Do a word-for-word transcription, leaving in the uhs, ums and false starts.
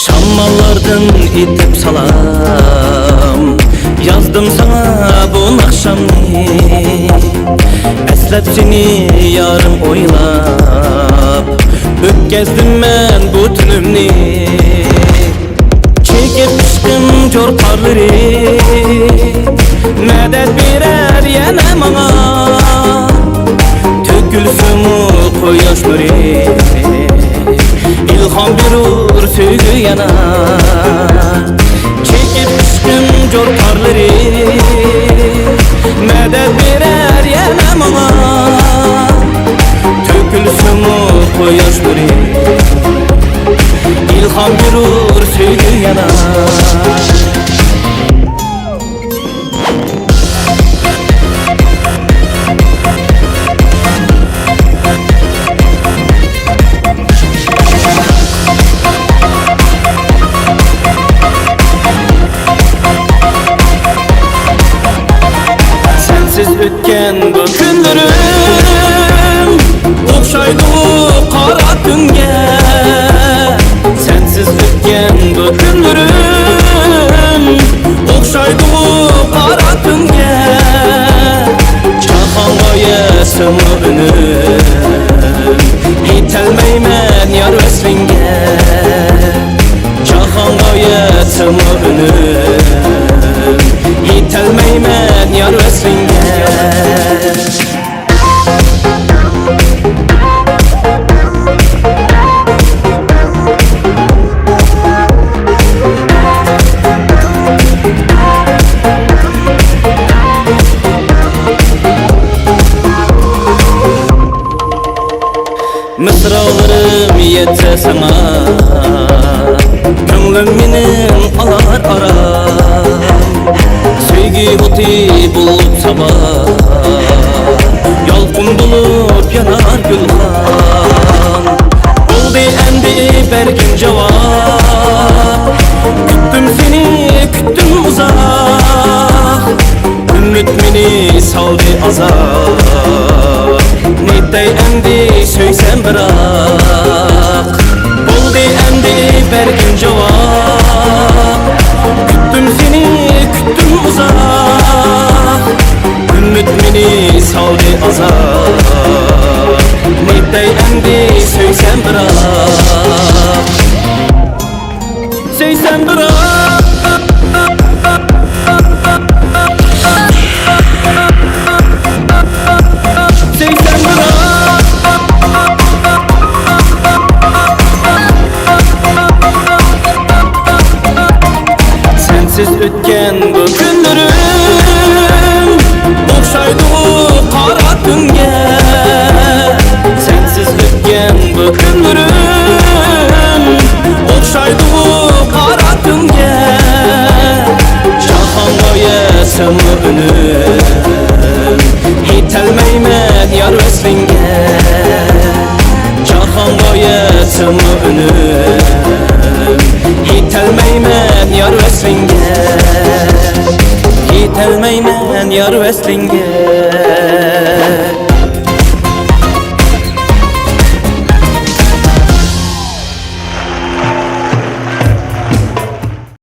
شاماللاردىن ئېيتىپ سالام، يازدىم ساڭا بۇ ناخشامنى. ئەسلەپ سېنى يارىم ئويلاپ، ئۆتكەزدىم مەن بۇ تۈنۈمنى. چېكىپ ئىشقىم جور قارلىرى، مەدەت بېرەر يەنە ماڭا. تۆكۈلسىمۇ قۇياش نۇرى، ئىلھام بېرۇر سۆيگۈ يەنە. چېكىپ ئىشقىم جور قارلىرى، مەدەت بېرەر يەنە ماڭا. تۆكۈلسىمۇ قۇياش نۇرى، ئىلھام بېرۇر سۆيگۈ يەنە. سەنسىز ئۆتكەن بۇ كۈنلىرىم ئوخشايدۇ قارا تۈنگە. سەنسىز ئۆتكەن بۇ كۈنلىرىم ئوخشايدۇ قارا تۈنگە. جاھانغا يەتسىمۇ ئۈنۈم، يېتەلمەيمەن يار ۋەسلىڭگە. جاھانغا يەتسىمۇ ئۈنۈم، يېتەلمەيمەن يار ۋەسلىڭگە. مىسرالىرىم يەتسە ساڭا، كۆڭلۈم مېنىڭ ئالار ئارام. سۆيگۈ ئوتى بولۇپ ساۋا، يالقۇن بولۇپ يانار گۈلخان. بولدى ئەمدى بەرگىن جاۋاب، كۈتتۈم سېنى، كۈتتۈم ئۇزاق. ئۈمىد مېنى سالدى ئازاب، نېتەي ئەمدى سۆيسەم بىراق. بولدى ئەمدى بەرگىن جاۋاب، كۈتتۈم سېنى، كۈتتۈم ئۇزاق. ئۈمىد مېنى سالدى ئازاب، نېتەي ئەمدى سۆيسەم بىراق. سۆيسەم بىراق، سۆيسەم بىراق. سەنسىز ئۆتكەن بۇ كۈنلىرىم ئوخشايدۇ قارا تۈنگە. سەنسىز ئۆتكەن بۇ كۈنلىرىم ئوخشايدۇ قارا تۈنگە. جاھانغا يەتسىمۇ ئۈنۈم، يېتەلمەيمەن يار ۋەسلىڭگە. جاھانغا يەتسىمۇ ئۈنۈم، يېتەلمەيمەن يار ۋەسلىڭگە. يېتەلمەيمەن يار ۋەسلىڭگە.